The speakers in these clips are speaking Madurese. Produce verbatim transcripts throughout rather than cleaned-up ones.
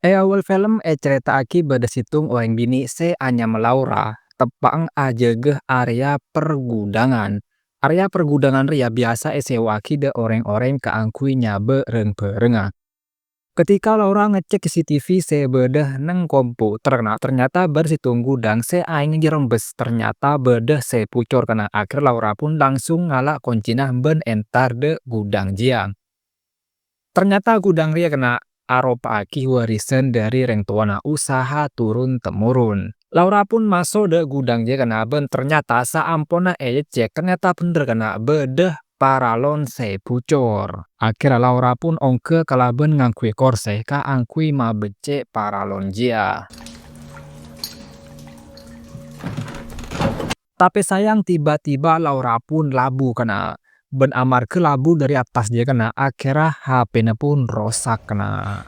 È awwâl film ècarèta'aghi bâdâ sèttong orèng binè' sè anyama Laura, teppa'na ajâgâ area pergudangan. Area pergudangan rèya biyasa èsèwa'aghi dâ' orèng-orèng kaangghuy nyabâ rang-bhârângnga. Ketika Laura ngecek C C T V sè bâdâ neng komputer, na, ternyata bâdâ sèttong gudang sè aèngnga rembes. Ternyata bâdâ sè bucor, kèna. Akhèrra Laura pun langsung ngala' koncina bân entar dâ' gudang jiyâ. Ternyata gudang rèya, kèna, aropa'aghi warisan dâri rèng towana, usaha turun-temurun. Laura pun maso' dâ' gudang jiyâ, kèna, bân ternyata saamponna ècèk, ternyata bhendher, kèna, bâdâ paralon sè bucor. Akhèrra Laura pun ongghâ kalabân ngangghuy korsè kaangghuy mabeccè' paralon jiyâ. Tapè sayang, tiba-tiba Laura pun labu, kèna. Bân amarghâ labu dâri attas jiyâ, kèna, akhèrra H P-na pun rosak, kèna.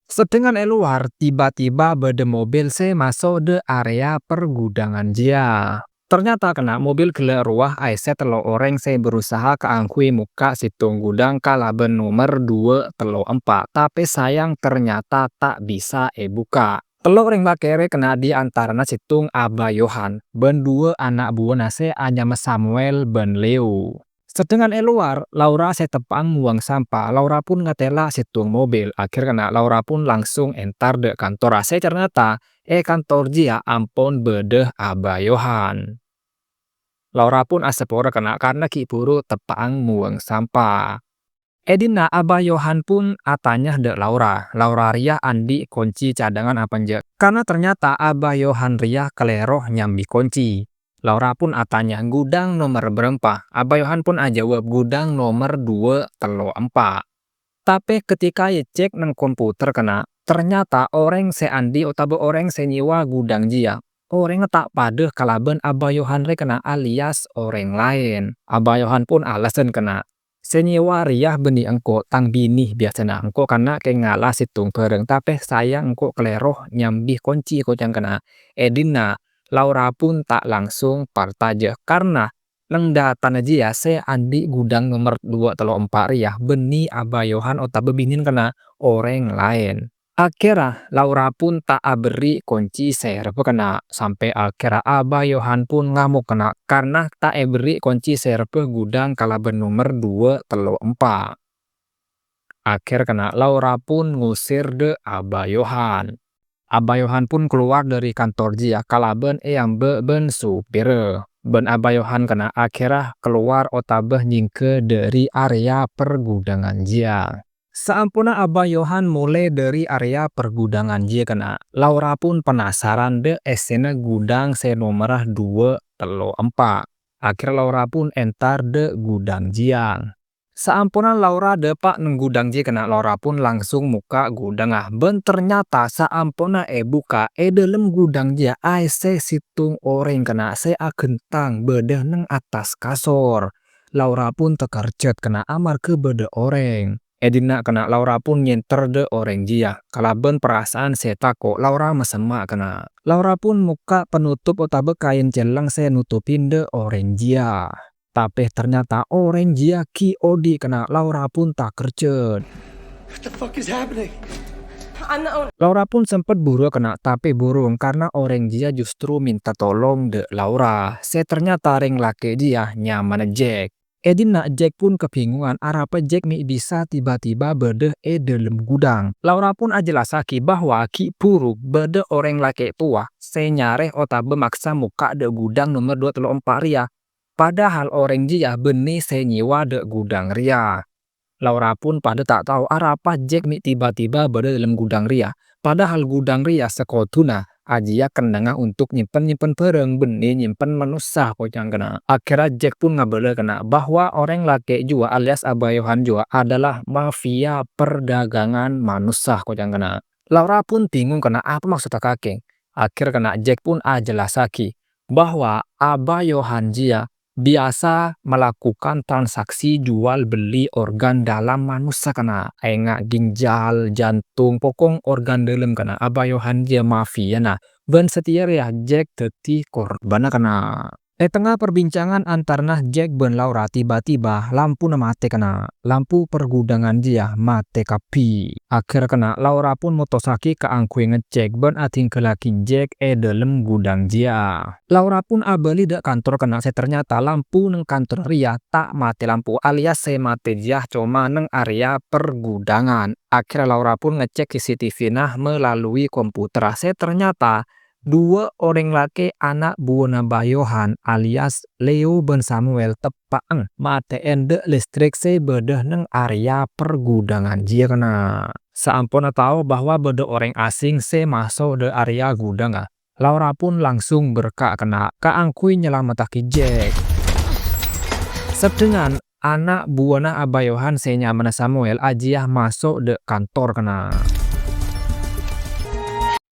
Sedangkan è lowar, tiba-tiba bâdâ mobil sè maso' dâ' area pergudangan jiyâ. Ternyata, kèna, mobil ghellâ' rowa aèssè tello' orèng sè berusaha kaangghuy mokka' sèttong gudang kalabân nomer dua tello' empa', tapè sayang ternyata ta' bisa èbukka'. Tello' orèng lakè' rè, kèna, di antarana sèttong Abah Yohan bân dua ana' buwâna sè anyama Samuel bân Leo. Sedangkan è lowar, Laura sè teppa'na mowang sampa. Laura pun ngatèla' sèttong mobil. Akhèrra, kèna, Laura pun langsung entar dâ' kantorra. Sè ternyata è kantor jiyâ ampon bâdâ Abah Yohan. Laura pun asapora, kèna, karna ghi' buru teppa'na mowang sampa. È dinna' Abah Yohan pun atanya dâ' Laura. Laura rèya andi' konci cadangan apa enjâ'? Karna ternyata Abah Yohan rèya kalèro nyambi konci. Laura pun atanya, "Gudang nomer bârâmpa?" Abah Yohan pun ajâwâb, "Gudang nomer dua tello' empa'." Tapè ketika ècèk neng komputer, kèna, ternyata orèng sè andi' otabâ orèng sè nyèwa gudang jiyâ, orèngnga ta' padâ kalabân Abah Yohan rè, kèna, alias orèng laèn. Abah Yohan pun alasan, kèna, "Sè nyèwa rèya bânnè engko', tang binè biyasana. Engko' kanna' kèng ngala' sèttong bhârâng, tapè sayang engko' kalèro nyambi konci," koca'na, kèna. È dinna' Laura pun ta' langsung parcajâ, karna neng dâtana jiyâ sè andi' gudang nomer dua tello' empa' rèya bânnè Abah Yohan otabâ binèna, kèna, orèng laèn. Akhèrra Laura pun ta' aberri' konci sèrebbhâ, kèna, sampè' akhèrra Abah Yohan pun ngamok, kèna, karna ta' èberri' konci sèrebbhâ gudang kalabân nomer dua tello' empa'. Akhèrra, kèna, Laura pun ngosèr dâ' Abah Yohan. Abah Yohan pun kalowar dâri kantor jiyâ kalabân èambâ' bân supèrra. Bân Abah Yohan, kèna, akhèrra kalowar otabâ nyèngghâ dâri area pergudangan jiyâ. Saamponna Abah Yohan molè dâri area pergudangan jiyâ, kèna, Laura pun penasaran dâ' èssèna gudang sè nomerra dua tello' empa'. Akhèrra Laura pun entar dâ' gudang jiyâ. Saamponna Laura dâpa' neng gudang jiyâ, kèna, Laura pun langsung mokka' gudangnga. Bân ternyata saamponna èbukka', è dâlem gudang jiyâ aèssè sèttong orèng, kèna, sè aghentang bâdâ neng attas kasor. Laura pun takerjhât, kèna, amarghâ bâdâ orèng. È dinna', kèna, Laura pun nyènter dâ' orèng jiyâ. Kalabân parasaan sè tako', Laura masemma', kèna. Laura pun mokka' panotop otabâ kaèn cellèng sè notopin dâ' orèng jiyâ. Tapè ternyata orèng jiyâ ghi' odi', kèna, Laura pun takerjhât. What the fuck is happening? I'm the owner. Laura pun sempet buruwâ, kèna, tapè burung karna orèng jiyâ justru mènta tolong dâ' Laura, sè ternyata rèng lakè' jiyâ nyamana Jack. È dinna' Jack pun kabingungan arapa Jack mè' bisa tiba-tiba bâdâ è dâlem gudang. Laura pun ajhellassaghi bahwa ghi' buru bâdâ orèng lakè' towa sè nyarè otabâ maksa mokka' dâ' gudang nomer dua tello' empa' rèya. Padahal orèng jiyâ bânnè sè nyèwa dâ' gudang rèya. Laura pun padâ ta' tao arapa Jack mè' tiba-tiba bâdâ dâlem gudang rèya. Padahal gudang rèya sakodhuna ajiyâ kennengnga untuk nyèmpen-nyèmpen bhârâng bânnè nyèmpen manossa, koca'na, kèna. Akhèrra Jack pun ngabâlâ, kèna, bahwa orèng lakè' jiyâ alias Abah Yohan jiyâ adalah mafia perdagangan manossa, koca'na, kèna. Laura pun bingung, kèna, apa maksodda kakè. Akhèrra, kèna, Jack pun ajhellassaghi bahwa Abah Yohan jiyâ biyasa malakukan transaksi juwâl bellè organ dâlem manossa, kèna, ènga' ginjal, jantung, pokok organ dâlem, kèna, Abah Yohan jiyâ mafiana, bân satèya rèya Jack dhâddhi korbanna, kèna. È tengnga perbincangan antarana Jack bân Laura, tiba-tiba lampuna matè kèna. Lampu pergudangan jiyâ matè kabbhi. Akhèrra kèna Laura pun motossaghi kaangghuy ngecek bân adhingghâllaghi Jack è dhâlem gudang jiyâ. Laura pun abâli dâ' kantor kèna sè ternyata lampu neng kantor rèya ta' matè lampu, alias sè matè jiyâ coma neng area pergudangan. Akhèrra Laura pun ngecek C C T V-na melalui komputer. Sè ternyata, duwâ' orèng lakè' ana' buwâna Bayohan alias Leo bân Samuel teppa'en matè'èn dâ' listrik sè bâdâ neng area pergudangan jiyâ kèna. Saamponna tao bahwa bâdâ orèng asing sè maso' dâ' area gudangnga, Laura pun langsung berka' kèna kaangghuy nyalamettaghi Jack. Sedhengan ana' buwâna Abayohan sè nyamana Samuel ajiyâ maso' dâ' kantor kèna.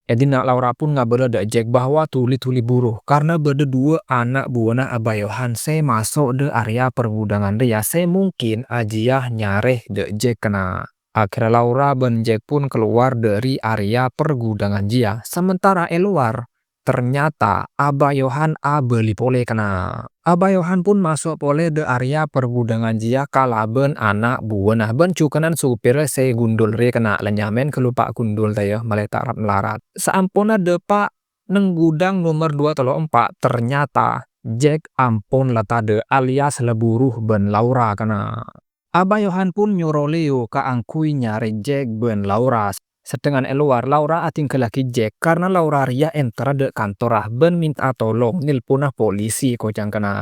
È dinna' Laura pun ngabâlâ dâ' Jack bahwa dhuli-dhuli buru, karna bâdâ duwâ' ana' buwâna Abayohan sè maso' dâ' area pergudangan rèya sè mungkin ajiyâ nyarè dâ' Jack kèna. Akhèrra Laura bân Jack pun kalowar dhâri area pergudangan jiyâ. Samentara è lowar, ternyata Abayohan abâli polè kèna. Abayohan pun maso' polè dâ' area pergudangan jiyâ kalabân ana' buwâna bân jhughânan supir sè gundul rèya kèna, la nyamana ghâllu Pa' Gundul ta' iyâ, malè ta' rat-malarat. Saamponna dâpa' neng gudang nomer dua tello empa', ternyata Jack ampon la tadâ' alias la buru bân Laura kèna. Abayohan pun nyoro Leo kaangghuy nyarè Jack bân Laura. Sedhengan è lowar, Laura adhingghâllaghi Jack karna Laura rèya entara dâ' kantorra bân mènta'a tolong nelponna polisi koca'na kèna.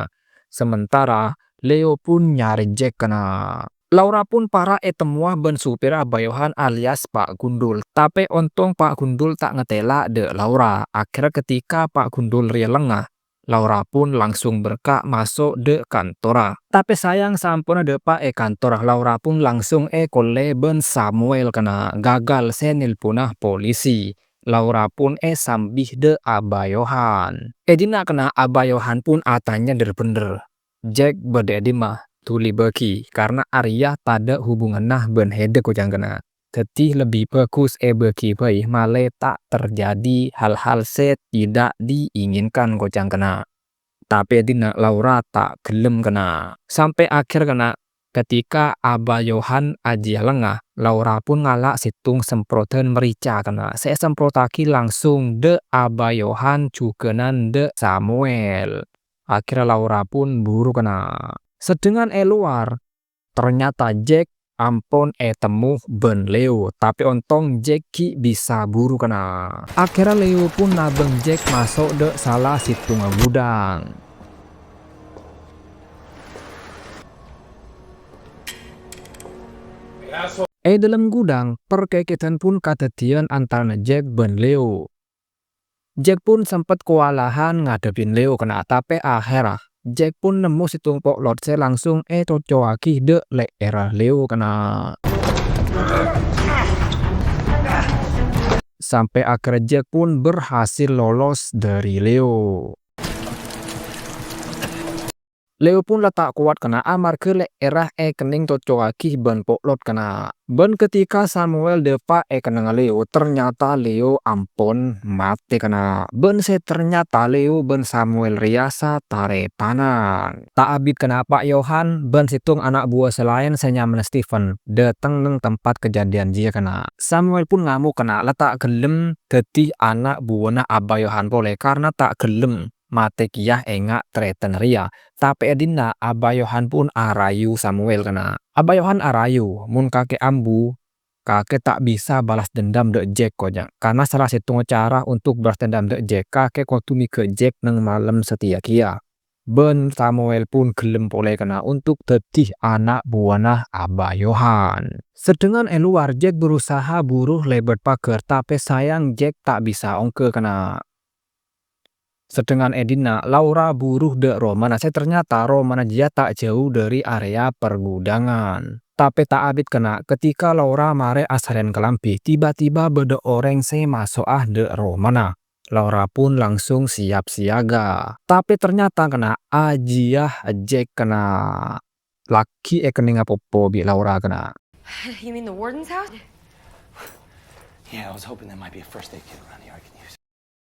Samentara Leo pun nyarè Jack kèna. Laura pun para' ètemmowa bân supir Abayohan alias Pa' Gundul. Tapè ontong Pa' Gundul ta' ngatela' dâ' Laura. Akhèrra ketika Pa' Gundul rèya lengnga, Laura pun langsung berka' maso' dâ' kantorra. Tapè sayang saamponna dâpa' è kantorra, Laura pun langsung èkollè bân Samuel kèna gagal sè nelponna polisi. Laura pun èsambi dâ' Abayohan. È dinna' kèna Abayohan pun atanya dhâr-bhendhâr, "Jack bâdâ è dimma? Dhuli bâgi, karna arèya tadâ' hubunganna bân Heather," koca'na kèna. Dhâddhi lebbi bhâghus èbâgi bhâi malè ta' terjadi hal-hal sè tidak diinginkan, koca'na kèna. Tapè è dinna' Laura ta' ghellem kèna. Sampè' akhèr kèna, ketika Abayohan ajiyâ lengnga, Laura pun ngala' sèttong semprotan merica kèna. Sè èsemprotaghi langsung dâ' Abayohan jhughânan dâ' Samuel. Akhèrra Laura pun buru kèna. Sedhengan è lowar, ternyata Jack ampon ètemmo bân Leo, tapè ontong Jack ghi' bisa buru kèna. Akhèrra Leo pun nabâng Jack maso' dâ' sala sèttongnga gudang. È dhâlem gudang, perkèkèdhân pun kadhâddhiyân antarana Jack bân Leo. Jack pun sempet kowalahan ngadhebbhi Leo kèna, tapè akhèrra Jack pun nemmo sèttong po'lot sè langsung ècocowaghi dâ' lè'èrra Leo kèna. Sampè' akhèrra Jack pun berhasil lolos dhâri Leo. Leo pun la ta' kowat kèna amarghâ lè'èrra èkennèng cocowaghi bân po'lot kèna. Bân ketika Samuel dâpa' èkennengnga Leo, ternyata Leo ampon matè kèna. Bân sè ternyata Leo bân Samuel rèya satarètanan. Ta' abit kèna Pa' Yohan bân sèttong ana' buwâ sè laèn sè nyamana Steven dâteng neng tempat kejadian jiyâ kèna. Samuel pun ngamok kèna, la ta' ghellem dhâddhi ana' buwâna Abayohan polè karna ta' ghellem matè kèya enga' tarètan rèya. Tapè è dinna' Abayohan pun arayu Samuel kèna. Abayohan arayu, "Mon kakè ambu, kakè ta' bisa balas dendam dâ' Jack," koca'na. "Karna sala sèttongnga cara untuk balas dendam dâ' Jack, kakè kodhu mèghâ' Jack neng malem satèya kèya." Bân Samuel pun ghellem polè kèna untuk dhâddhi ana' buwâna Abayohan. Sedhengan è lowar, Jack berusaha buru lèbât paghâr, tapè sayang Jack ta' bisa ongghâ kèna. Sedhengan è dinna', Laura buru dâ' romana sè ternyata romana jiyâ ta' jâu dhâri area pergudangan. Tapè ta' abit kèna, ketika Laura marè asarèn kalambhi, tiba-tiba bâdâ orèng sè maso'a dâ' romana. Laura pun langsung siap siaga. Tapè ternyata kèna ajiyâ Jack kèna. Laghi' èkennènga popo bi' Laura kèna. You mean the warden's house? Yeah, I was hoping there might be a first aid kit around here I can use.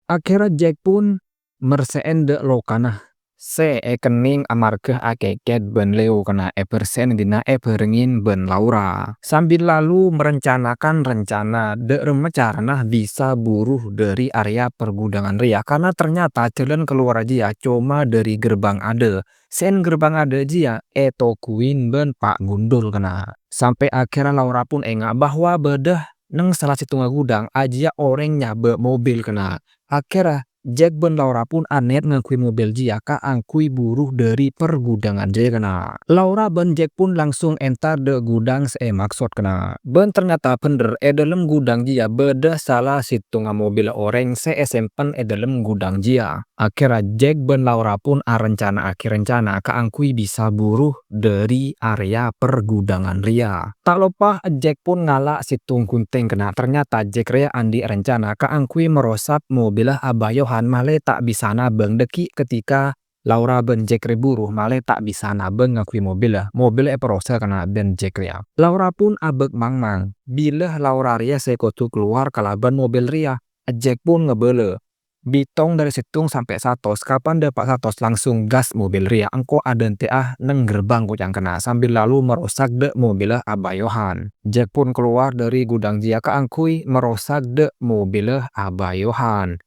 Akhèrra Jack pun mersè'è dâ' lokana sè èkennèng amarghâ akèkèt bân Leo kèna èbhârsè'è dina èbhârengngè bân Laura. Sambil lalu merencanakan rencana dâ' remma carana bisa buru dâri area pergudangan rèya, karena ternyata jhâlân kalowar jiyâ coma dâri gerbang adâ'. Sèn gerbang adâ' jiyâ ètoghuwin bân Pa' Gundul kèna. Sampè' akhèrra Laura pun enga' bahwa bâdâ neng sala sèttongnga gudang ajiyâ orèng nyabâ' mobil kèna. Akhèrra Jack bân Laura pun anèt ngangghuy mobil jiyâ kaangghuy buru dâri pergudangan jiyâ kèna. Laura bân Jack pun langsung entar dâ' gudang sè èmaksod kèna. Bân ternyata bhendher è dâlem gudang jiyâ bâdâ sala sèttongnga mobil orèng sè èsèmpen è dâlem gudang jiyâ. Akhèrra Jack bân Laura pun arencana'aghi rencana kaangghuy bisa buru dâri area pergudangan rèya. Ta' loppa Jack pun ngala' sèttong ghunting kèna. Ternyata Jack rèya andi' rencana kaangghuy marosak mobilla Abah Yohan malè ta' bisa nabâng. Dâgghi' ketika Laura bân Jack rè buru malè ta' bisa nabâng ngangghuy mobilla, mobil èparosak kèna bân Jack rèya. Laura pun abâk mangmang, bilâ Laura rèya sè kodhu kalowar kalabân mobil rèya. Jack pun ngabâlâ, bitong dâri sèttong sampè' satos, kapan dâpa' satos langsung gas mobil rèya, engko' adhânte'a neng gerbang koca'na kèna sambil lalu marosak dâ' mobilla Abah Yohan. Jack pun kalowar dâri gudang jiyâ kaangghuy marosak dâ' mobilla Abah Yohan.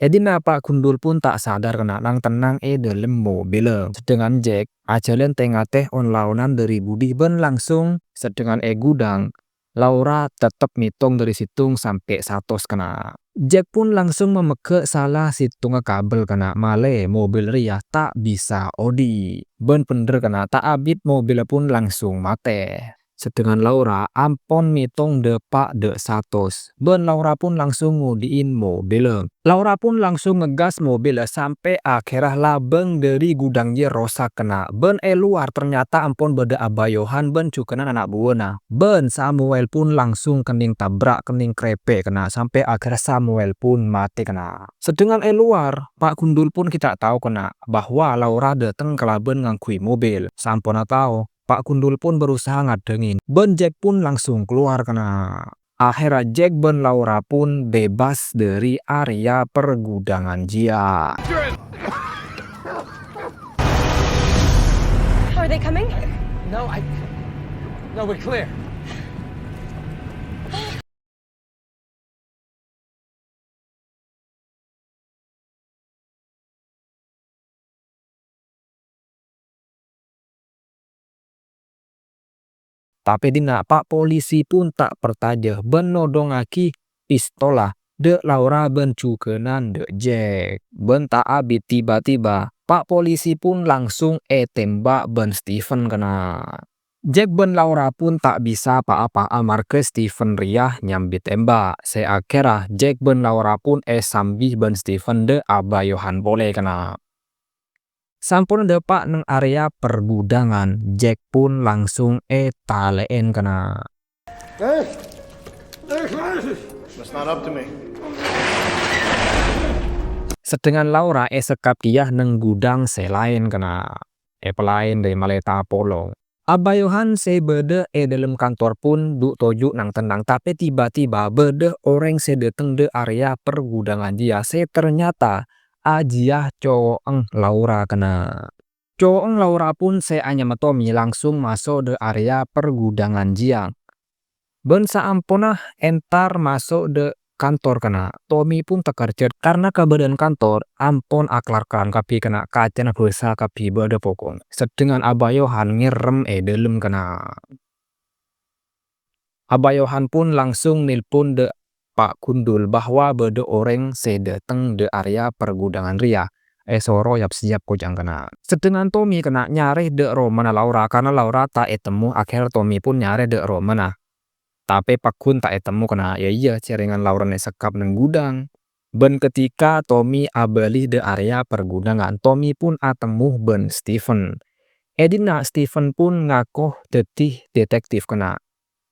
È dhinna' Pa' Gundul pun ta' sadar kèna nang-tennang è dâlem mobilla. Sedangkan Jack ajhâlân tè-ngatè on-laonan dâri budi bân langsung sedangkan è gudang Laura teptep mètong dâri sèttong sampè' satos kèna. Jack pun langsung mamegghâ' sala sèttongnga kabel kèna malè mobil rèya ta' bisa odi'. Bân bhendher kèna ta' abit mobilla pun langsung matè. Sedangkan Laura ampon mètong dâpa' dâ' satos. Bân Laura pun langsung ngodi'in mobilla. Laura pun langsung ngegas mobilla sampè' akhèrra labâng dâri gudang jiyâ rosak kèna. Bân è lowar ternyata ampon bâdâ Abah Yohan bân jhughân ana' buwâna. Bân Samuel pun langsung kennèng tabrak, kennèng krèpè' kèna sampè' akhèrra Samuel pun matè kèna. Sedangkan è lowar, Pa' Gundul pun ghi' ta' tao kèna bahwa Laura dâteng kalabân ngangghuy mobil. Samponna tao, Pa' Gundul pun berusaha ngaddhângè, bân Jack pun langsung kalowar kèna. Akhèrra Jack bân Laura pun bebas dâri area pergudangan jiyâ. Are they coming? No, I. No, we're clear. Tapè dhinna' Pa' Polisi pun ta' parcajâ bân nodhungngaghi pistolla dâ' Laura bân jhughânan dâ' Jack. Bân ta' abit tiba-tiba Pa' Polisi pun langsung ètèmbhâk bân Steven kèna. Jack bân Laura pun ta' bisa pa-apa amarghâ Steven rèya nyambi tèmbhâk. Sè akhèrra Jack bân Laura pun èsambi bân Steven dâ' Abah Yohan polè kèna. Sampon dâpa' neng area pergudangan, Jack pun langsung ètalè'è kèna. That's not up to me. Sedangkan Laura èsekkap kèya neng gudang sè laèn kèna. Èpalaèn dâri malè tapolong. Abah Yohan sè bâdâ è dâlem kantor pun dhu'-toju' nang-tennang, tapè tiba-tiba bâdâ orèng sè dâteng dâ' area pergudangan jiyâ sè ternyata ajiyâ cowo'na Laura kèna. Cowo'na Laura pun sè anyama Tommy langsung maso' dâ' area pergudangan jiyâ. Bân saamponna entar maso' dâ' kantor kèna, Tommy pun takerjhât karna kabâdâ'ân kantor ampon aklârkan kabbhi kèna, kacana bâsa kabbhi bâdâ pokong. Sedangkan Abah Yohan ngèrèm è dâlem kèna. Abah Yohan pun langsung nelpon dâ' Pa' Gundul bahwa bâdâ orèng sè dâteng dâ' area pergudangan rèya, èsoro yap-siyap koca'na kèna. Sedangkan Tommy kèna nyarè dâ' romana Laura, karna Laura ta' ètemmo, akhèr Tommy pun nyarè dâ' romana. Tapè paggun ta' ètemmo kèna, iyâ, iyâ, jhârèngan Laura nè' sekkap neng gudang. Bân ketika Tommy abâli dâ' area pergudangan, Tommy pun atemmo bân Steven. È dhinna' Steven pun ngako dhâddhi detektif kèna,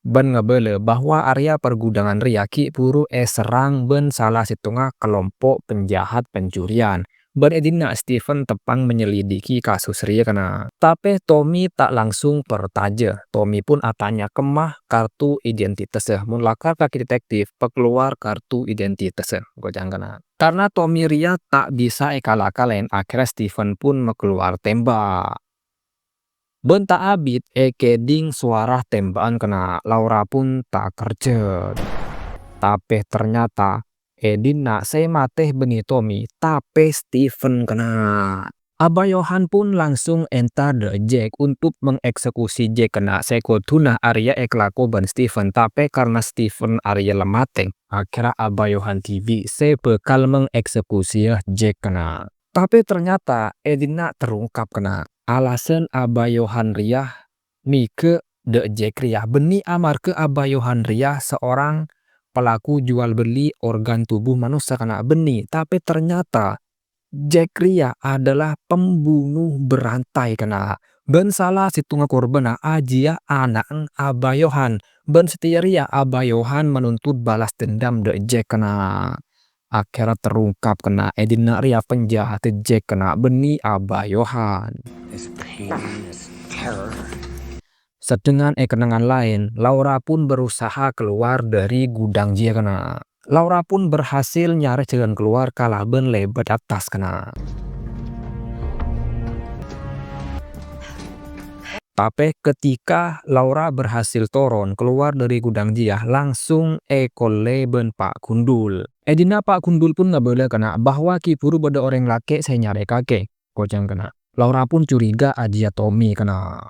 bân ngabâlâ bahwa area pergudangan rèya ghi' buru èserrang bân sala sèttonga kalompo' penjahat pencurian. Bân è dinna' Steven teppa'na menyelidiki kasus rèya kèna. Tapè Tommy ta' langsung parcajâ. Tommy pun atanya kemma kartu identitassa. Mon lakar kakè detektif, pakalowar kartu identitassa, koca'na kèna. Karna Tommy rèya ta' bisa èkala-kalaè, akhèrra Steven pun makalowar tèmbhâk. Bân ta' abit èkèdhing sowara tèmbhâ'ân kèna, Laura pun takerjhât. Tapè ternyata è dinna' sè matè bânnè Tommy, tapè Steven kèna. Abah Yohan pun langsung entar dâ' Jack untuk mengèksekusi Jack kèna sè kodhuna arèya èkalako bân Steven, tapè karna Steven arèya la matè, akhèrra Abah Yohan dhibi' sè bhâkal mengèksekusiyâ Jack kèna. Tapè ternyata è dinna' terungkap kèna. Alasan Abah Yohan rèya mèghâ' dâ' Jack rèya bânnè amarghâ Abah Yohan rèya seorang pelaku jual beli organ tubuh manossa kèna bânnè. Tapè ternyata Jack rèya adalah pembunuh berantai kèna. Bân sala sèttonga korbanna ajiyâ ana'na Abah Yohan. Bân satèya rèya Abah Yohan menuntut balas dendam dâ' Jack kèna. Akhèrra terungkap kèna è dinna' rèya penjahat Jack kèna bânnè Abah Yohan. This pain, this terror. Sedangkan è kennengngan laèn, Laura pun berusaha keluar dari gudang jiyâ kèna. Laura pun berhasil nyarè jhâlân keluar kalabân lèbât attas kèna. Tapè ketika Laura berhasil toron keluar dari gudang jiyâ, langsung èkollè bân Pa' Gundul. È dinna' Pa' Gundul pun ngabâlâ kèna bahwa ghi' bhuru bâdâ orèng lakè' sè nyarè kakè, koca'na kèna. Laura pun curiga ajiyâ Tommy kèna.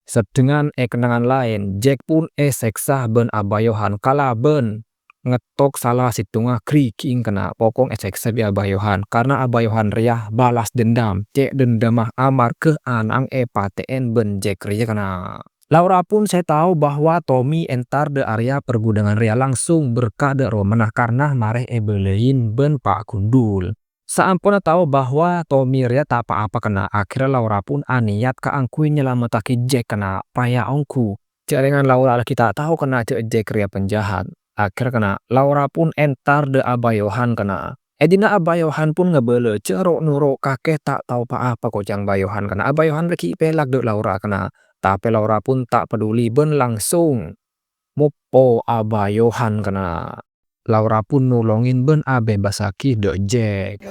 Sedangkan è kennengngan laèn, Jack pun èsèksa bân Abah Yohan kalabân ngettok sala sèttonga ghârighi'na kèna, pokok èsèksa bi' Abah Yohan. Karna Abah Yohan rèya balas dendam, cè' dendamma amarghâ ana'na èpatè'è bân Jack rèya kèna. Laura pun sè tao bahwa Tommy entar dâ' arèya pergudangan rèya langsung berka' dâ' romana karna marè èbâlâi bân Pa' Gundul. Saamponna tao bahwa Tommy rèya ta' pa-apa kèna, akhèrra Laura pun anèyat kaangghuy nyalamettaghi Jack kèna, paya ongghu. Jhâ' rèngan Laura laghi ta' tao kèna jhâ' Jack rèya penjahat. Akhèrra kèna, Laura pun entar dâ' Abah Yohan kèna. È dinna' Abah Yohan pun ngabâlâ, jhâ' ro'-noro' kakè ta' tao pa-apa, koca'na Abah Yohan kèna. Abah Yohan laghi pèlak dâ' Laura kèna. Tapè Laura pun ta' paduli bân langsung moppo Abah Yohan kèna. Laura pun nolongè bân abhebbassaghi dâ' Jack.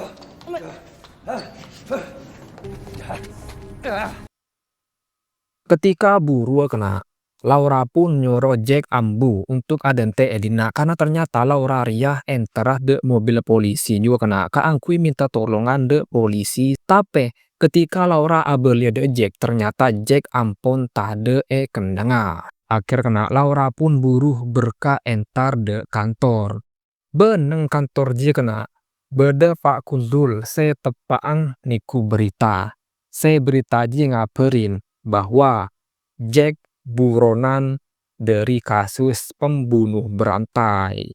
Ketika buruwâ kèna, Laura pun nyoro Jack ambu untuk adhânte' è dinna', karna ternyata Laura rèya entarra dâ' mobil polisi jiyâ kèna kaangghuy mènta tolongan dâ' polisi. Tapè ketika Laura abâliyâ dâ' Jack, ternyata Jack ampon tadâ' è kennengnganna. Akhèrra kèna Laura pun buru berka' entar dâ' kantor. Bân neng kantor jiyâ kèna bâdâ Pa' Gundul sè teppa'na nèngghu berita. Sè berita jiyâ ngabhârin bahwa Jack buronan dâri kasus pembunuh berantai.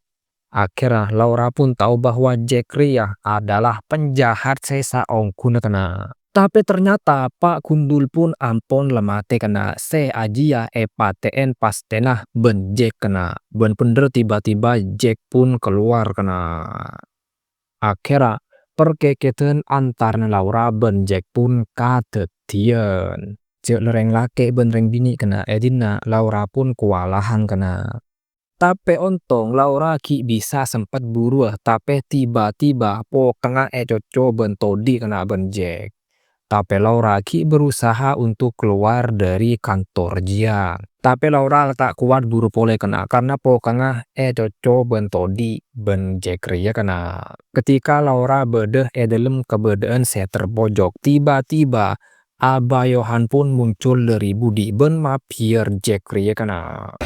Akhèrra Laura pun tao bahwa Jack rèya adalah penjahat sè saongghuna kèna. Tapè ternyata Pa' Gundul pun ampon la matè kèna, sè ajiyâ èpatè'è pastèna bân Jack kèna. Bân bhendher tiba-tiba Jack pun kalowar kèna. Akhèrra, parkèkèdhân antarana Laura bân Jack pun kadhâddhiyân. Jhâ' la rèng lakè' bân rèng binè' kèna è dinna', Laura pun kowalahan kèna. Tapè ontong Laura ghi' bisa sempet buruwâ, tapè tiba-tiba pokangnga ècocco bân todi' kèna bân Jack. Tapè Laura ghi' berusaha untuk kalowar dâri kantor jiyâ. Tapè Laura la ta' kowat buru polè kèna, karna pokangnga ècocco bân todi' bân Jack rèya kèna. Ketika Laura bâdâ è dâlem kabâdâ'ân sè terpojok, tiba-tiba Abah Yohan pun muncul dâri budi bân mabiyâr Jack rèya kèna.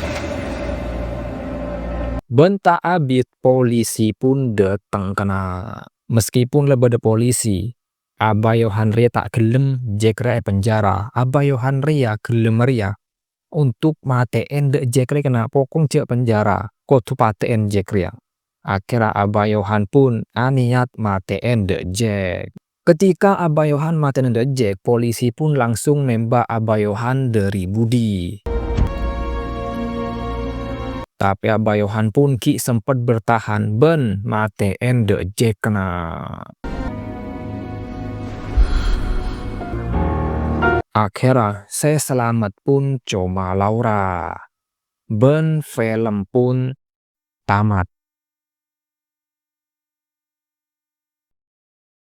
Bân ta' abit polisi pun dâteng kèna. Meskipun la bâdâ polisi, Abah Yohan rèya ta' ghellem Jack rèya èpenjara. Abah Yohan rèya ghellem rèya untuk matè'è dâ' Jack rèya kèna, pokong jhâ' penjara, kodhu patè'è Jack rèya. Akhèrra Abah Yohan pun anèyat matè'è dâ' Jack. Ketika Abah Yohan matè'è dâ' Jack, polisi pun langsung nèmbhâk Abah Yohan dâri budi. Tapè Abah Yohan pun ghi' sempet bertahan bân matè'è dâ' Jack kèna. Akhèrra sè salamet pon coma Laura, bân film pon tamat.